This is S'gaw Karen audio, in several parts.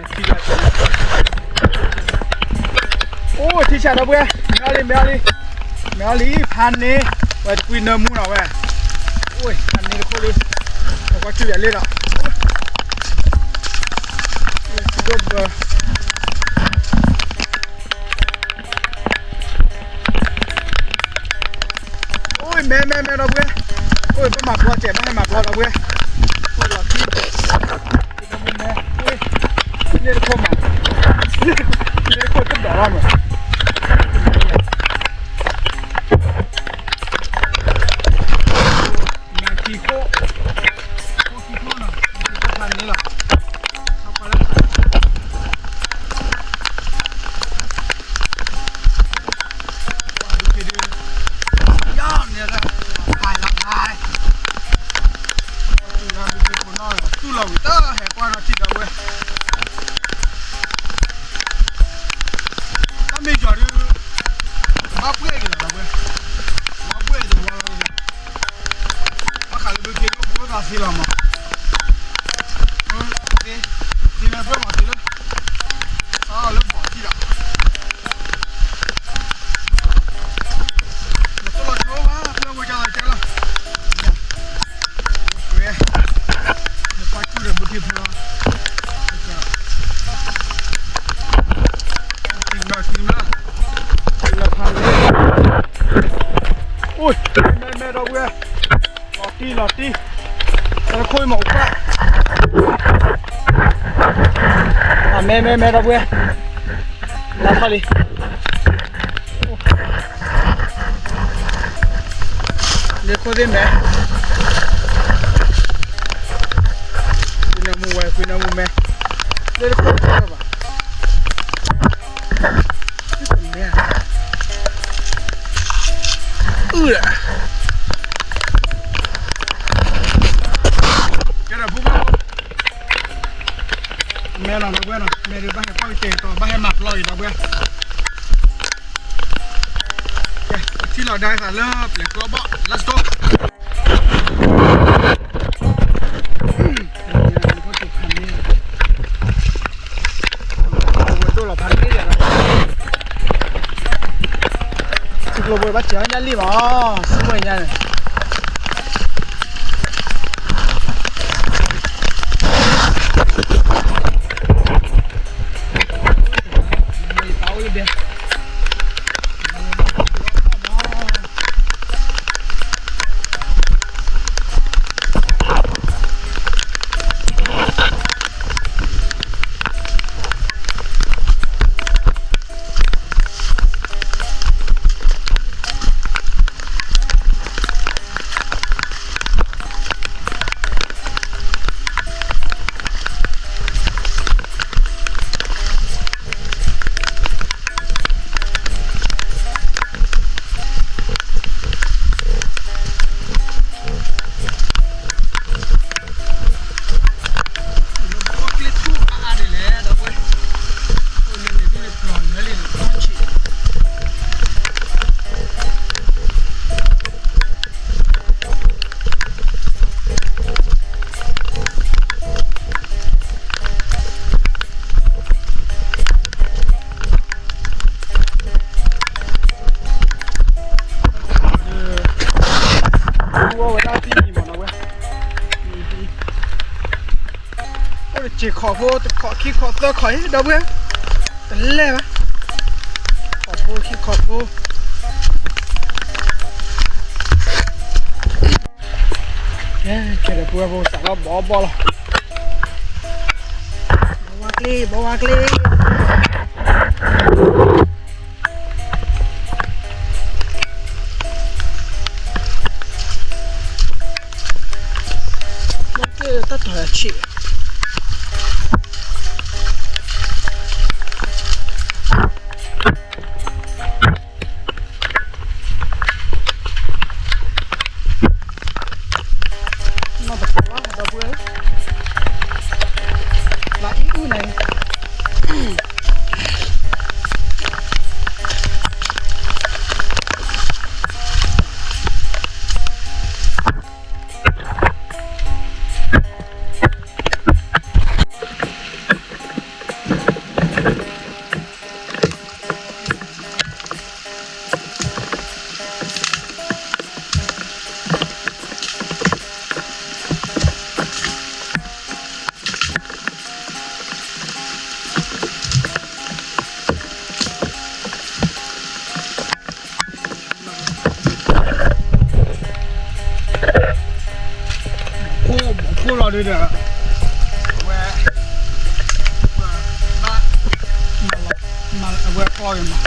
အိၣ်ထံဆးဒီပုၢ်ဝဲၢ်, မဲာ်အီလံ မဲာ်အီလံ, မဲာ်အီလံ ဖးန့ၢ်, ဝဲတကွံနၢမူနီၤဝဲ, အိၣ်ဖးန့ၢ်တခိၣ်လံ, ပကွၢ်စူၣ်ယၤလံဒီး, ဒိၣ်ဘၢ အိၣ်မဲာ်မဲာ်မဲာ်ဒီပုၢ်ဝဲၢ်, အိၣ်ဘၣ်မၤဘျီစဲး ဘၣ်ဟဲမၤဘျီဒီပုၢ်ဝဲၢ်, အိၣ်လီၤခံ, မဲာ်မဲာ်, လ့တခိၣ်မး, လ့တခိၣ်တဒိးလီၤမး, မၤခံခိၣ်, ခိၣ်ခံခိၣ်နီၤ, မၤခံခိၣ်ဖးန့ၢ်လီၤ, ဒုးက့ၤဒုး, ယီၤန့ၣ်လၢ, ပာ်လီၤနၤ, တူၢ်လီၤဝံၤတဟဲကွၢ်နီၤထံၣ်ဒီပုၢ်ဝဲၢ်, ကံမၢ် ကံမၢ် ကံမၢ်ဖးန့ၣ်, အိၣ် မဲမဲဒီပုၢ်ဝဲၢ်, လီၤတံၢ်လီၤတံၢ်, တၢ်တခိၣ်အံၤမ့ၢ်အိၣ်ကွၢ်, အမဲမဲမဲဒီပုၢ်ဝဲၢ်, လၢခီၣ်လံ လၢခိၣ်သ့ၣ်မဲ, ကွံနၢမူဝဲ ကွံနၢမူမဲ, လၢတခိၣ်ဘၣ်, မဲ, အုၣ်, ကဲဒီးဖိဘၣ် မဲလီၤဒီပုၢ်ဝဲၢ်နီၤ, မဲဒုးဘၣ်ဟဲပီၢ်ကတဲာ်ကတီၤ ဘၣ်ဟဲမၤပျီအံၤဒီပုၢ်ဝဲၢ်, ကဲ ထံၣ်လီၤဒါသးလၢပျဲၤကျီဘီၣ် let's go. ဝဲဒိၣ်လီၤဖးန့ၣ်ဒီး ထံကျိပှဲၤဘၣ်စၢၤညၣ်လံမး, ဆူမဲာ်ညါန့ၣ် ဝဲဒၣ်တံၢ်မံၤမးနီၤဝဲ, အိၣ်တစဲးခီၣ်ဖိ တခီၣ်ခံခီၣ်သၢခီၣ်အံၤ ဒီပုၢ်ဝဲၢ်, တလဲၢ်ဘၣ်, ခီၣ်ဖိခံခီၣ်ဖိ, ကဲဒီးပုၢ်ဝဲၢ်ဖိစးထီၣ်ဘီဘီလီၤ, ဘီဝါကျ့ ဘီဝါကျ့ တၢ်တီၤဆံး, နီၢ်တပီၤလီၤ ဒီပုၢ်ဝဲၢ်, လၢအံၤအုၣ်န့ၣ် ခိၣ်လီၤဒုဒီး အဝဲ ဘၣ် မၤလီၤ မၤ အဝဲကျီယမး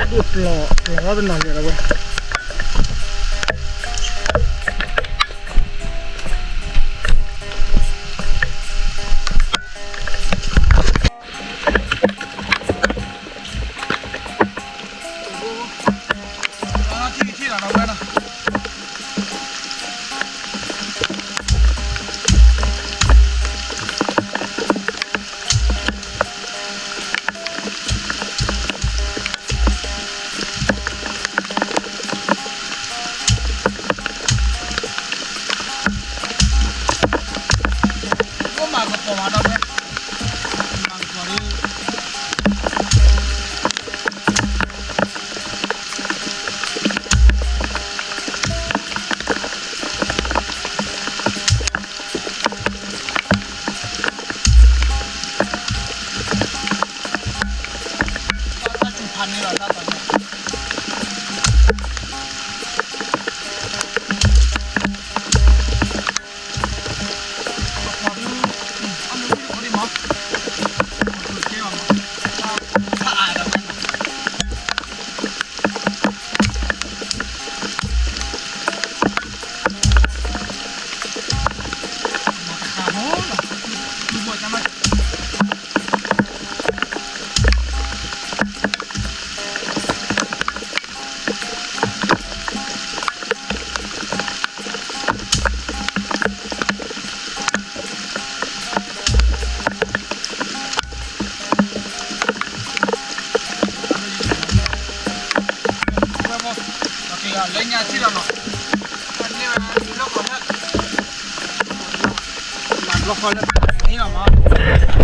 ဒ်ပျီၢ် ပျီၢ်ထီၣ်တနီၤယဲၢ်လီၤဝဲ အိၣ်မၤကပီၤမးဒီးဝဲ မၤကပီၤဒ် လၢညါထံၣ်လီၤနီၤ, လၢဃီလၢန့ၣ်လီၤမး, လၢ ဘီဒုၣ်ဟီၣ်မးလၢဆၢ်ယံၤမးဝဲ.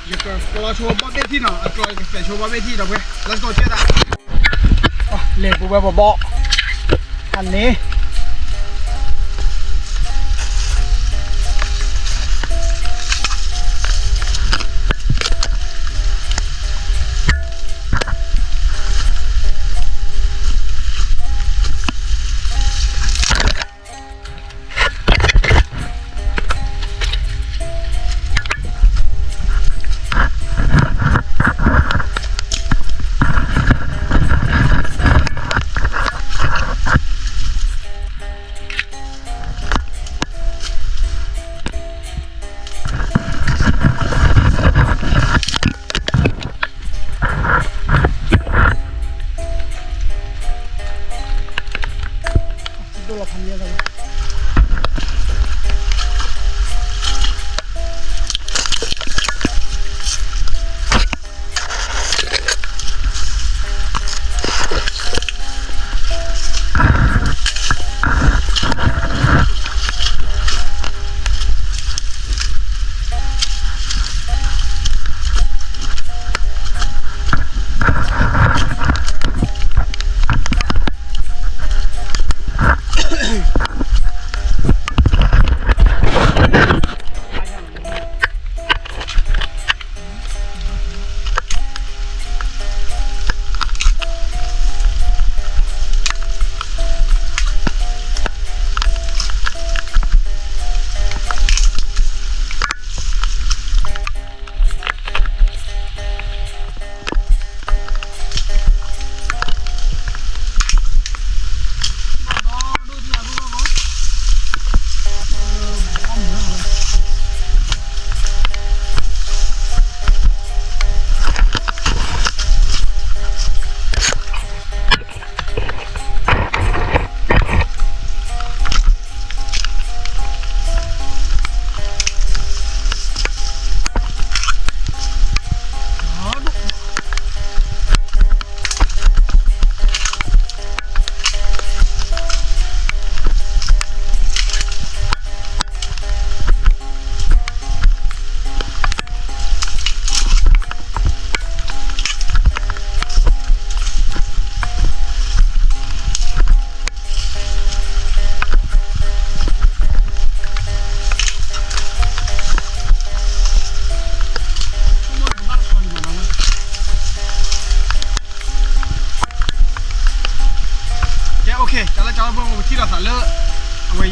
ယကကျီဆိဘီဘ့ၣ်ထံနီၤ, အကျီယကပဲာ်ဆိဘီဘ့ၣ်ထံဒီးဝဲ, let's go ကဲဒၣ်, လဲၤပူၤဝဲပဘီ, အန့ၣ်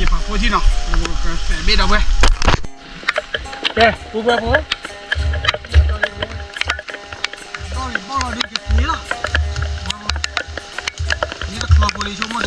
ယပာ်ဖိထံနီၤ, ကစဲးဘ့ၣ်ဒီးဝဲ, ကဲ ပူၤဝဲဖိ, ဒီးဘီၣ်လီၤဒုးကက့ၤလီၤ, ယတချီဖိလံဆိကမိၣ်ဒီး ဘၣ်တကုၤလီၤပှဲၤဝဲ, တ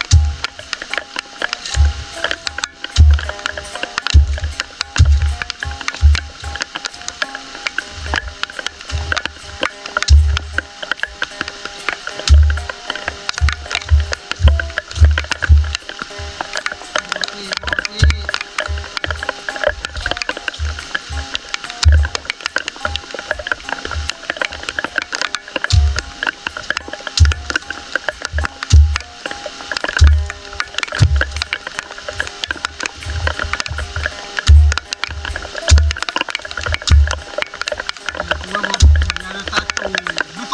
က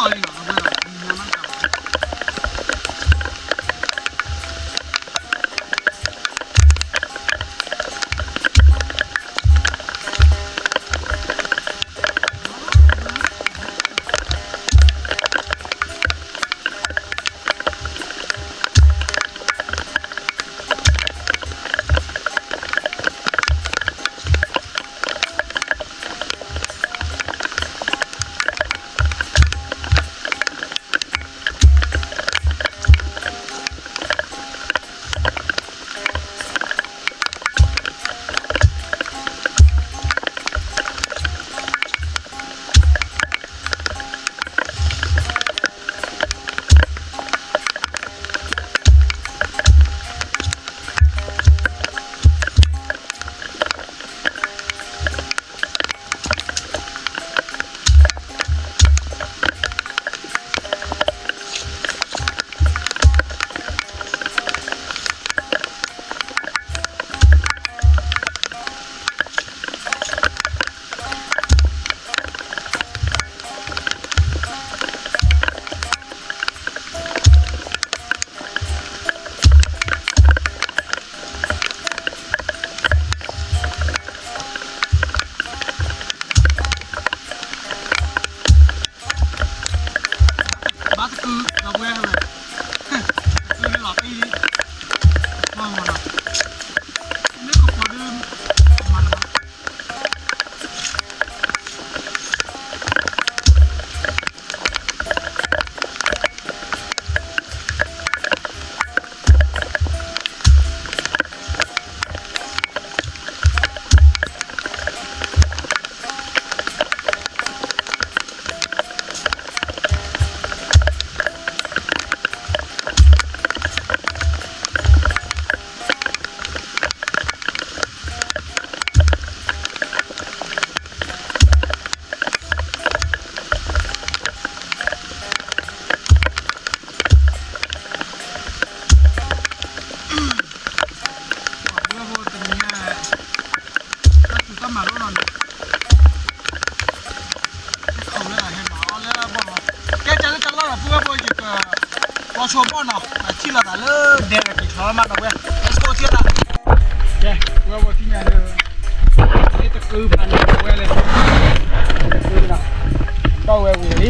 ုၤလီၤပှဲၤလံ, မ့ၢ်မနီၤ, လၢကပီၤဒုး, မနီၤ ပှၤဖိဝဲဖိတနံၤညါ, တၢ်စူၤတၢ်မၤလိနီၤန့ၣ်, ခိးဝဲဒၣ်ဟဲမၤအီၣ်လၢဘီၣ်လီၤ, ကဲကဲလၢတၢ်လီၢ်ဒီးဖိဝဲဖိယက, ကီဆိဘီၣ်နီၤ, အထံၣ်လိာ်သးလၢဒဲကက့ၤထီၣ်မးဒီးဝဲ, let's go ထံၣ်သး, ကဲ ဖိဝဲဖိထံၣ်ညါဒီး, တကုၤဖးန့ၣ်ဝဲလဲၣ်, တကုၤနီၤ, ဒီးဝဲဝံၤလံ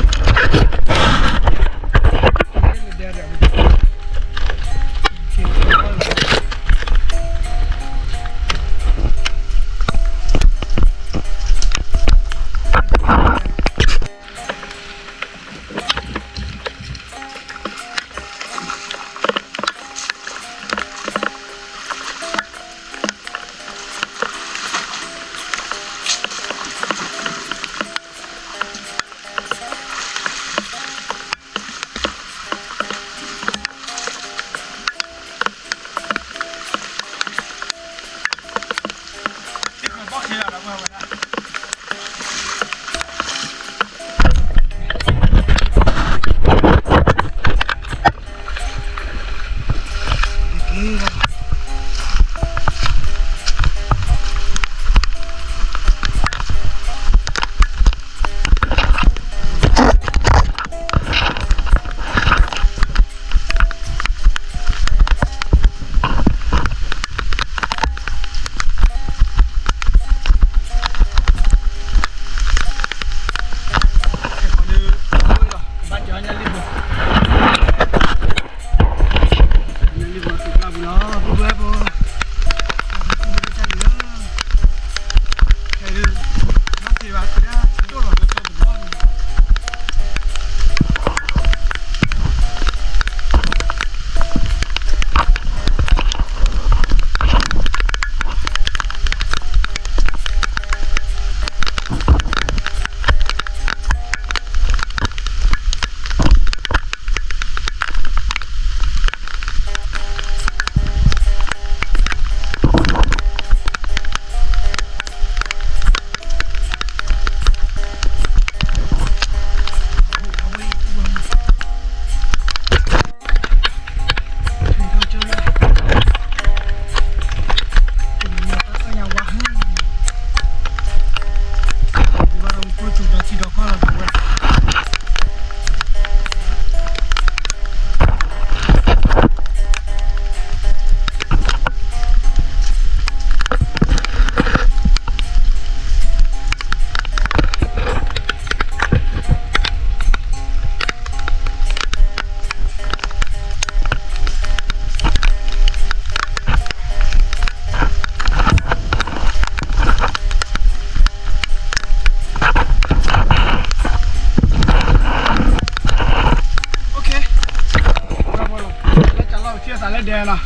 ကဲသးလၢဒဲနီၤ,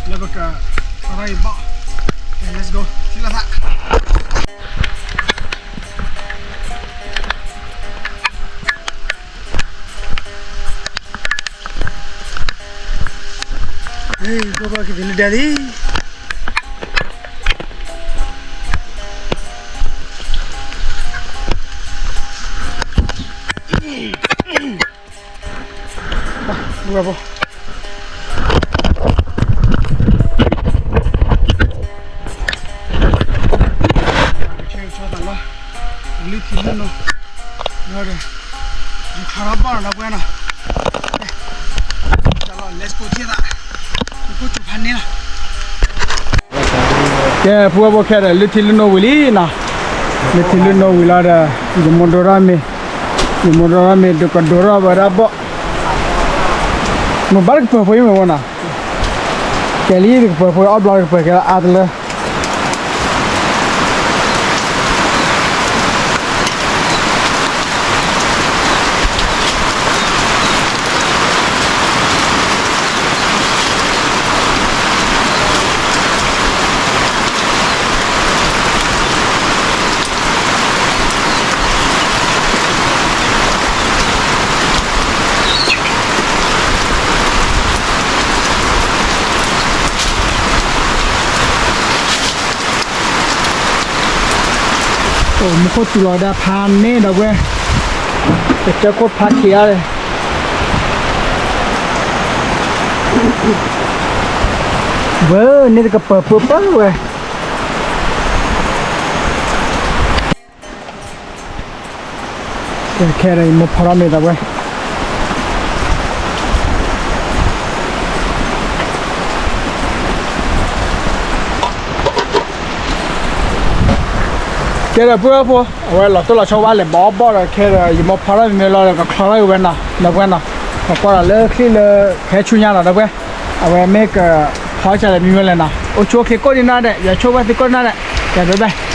လၢပက အရၢအံၤဘီၣ်, let's go, ထံၣ်လိာ်သး. ဖိဘၣ်က့ၤလၢဒဲလံ. ဘၣ်ဘၣ်, ကဆဲကဆဲသးလီၤ, လုၢ်ထံလုၢ်နိ, ဒီး ယခးထီၣ်ဘီၣ်နီၤ ဒီပုၢ်ဝဲၢ်နီၤ, ကဲ, တၢ်လီၤ let's go ထံၣ်သး, ယကိၣ်စူၤဖးန့ၣ်လီၤ. ကဲ ပုၢ်ဝဲၢ်ဖိခဲဒီး လုၢ်ထံလုၢ်နိဝံၤလံနီၤ, လုၢ်ထံလုၢ်နိဝံၤလီၤဒီး ယမိၢ်ဒိထီၣ်မ့ၤ, ယမိၢ်ဒိထီၣ်မ့ၤ ဒုးကဒိထီၣ်ဝဲဒၣ်ဘီၣ်, မိၢ်ဘၣ်တကပၢၤဖိအံၤမ့ၢ်ဝဲနီၤ, ကဲလံတကပၢၤဖိ အီၣ်ဘျီတကပၢၤကဲလၢအါတလၢ အိၣ်မူခိၣ်စူၤလီၤဒၣ်ဖးန့ၣ်ဒီပုၢ်ဝဲၢ်, ကစၢၢ်ခိၣ်ဖးခံးအါလဲၣ်, ဝဲန့ၣ်တကပၢၤဖိပၢဝဲ ခဲဒီး ယမိၢ်ဖီထီၣ်မ့ၤဒီပုၢ်ဝဲၢ်, ကဲဒီးပုၢ်ဝဲၢ်ဖိ, အဝဲလီၤတိၢ်လီၤဆီဝါလဲၤဘီၣ်ဘီၣ်ဒီး ခဲဒီး ယမိၢ်ဖီထီၣ်မ့ၤမ့ၢ်လီၤဒီး ကချီထီၣ်က့ၤဝဲနီၤ ဒီပုၢ်ဝဲၢ်နီၤ, ပကွၢ်ဒီးလၢချံၣ်လၢ ဖဲဆူညါနီၤ ဒီပုၢ်ဝဲၢ်, အဝဲမ့ၢ်ကဖီစၢ်လဲၣ်မံမ့ၢ်လဲၣ်နီၤ, အိၣ်ဆူၣ်အိၣ်ချ့ကိးဒံးနီၢ်ဒဲး, ယွၤဆိၣ်ဝဲသုကိးဒံးနီၢ်ဒဲး, ကဲ bye bye.